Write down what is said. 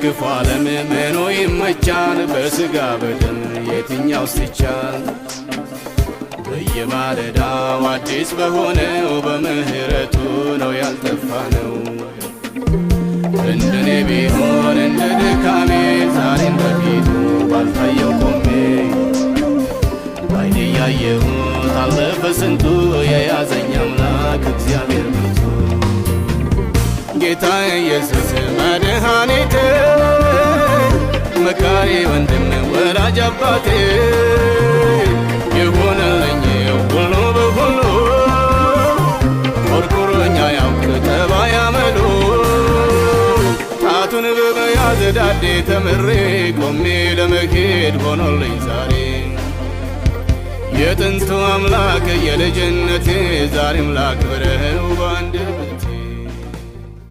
በክፉ ዓለም ምኑ ይመቻል? በሥጋ በደም የትኛው ሲቻል? በየማለዳው አዲስ በሆነው በምህረቱ ነው ያልጠፋነው። እንደኔ ቢሆን እንደ ድካሜ ዛሬን በፊቱ ባልታየው ቆሜ፣ ባይኔ ያየሁት አለፈ ስንቱ፣ የያዘኝ አምላክ እግዚአብሔር ብርቱ። ጌታ ኢየሱስ መድኃኒቴ፣ መካሪ ወንድም ወላጅ አባቴ፣ የሆነልኝ ሁሉ በሁሉ፣ ቆርቁሮኛ ያውቅ ጠባይ አመሉ። ጣቱን በመያዝ ዳዴ ተምሬ ቆሜ ለመሄድ ሆኖልኝ ዛሬ። የጥንቱ አምላክ የልጅነቴ ዛሬም ላክብረው በአንደበቴ።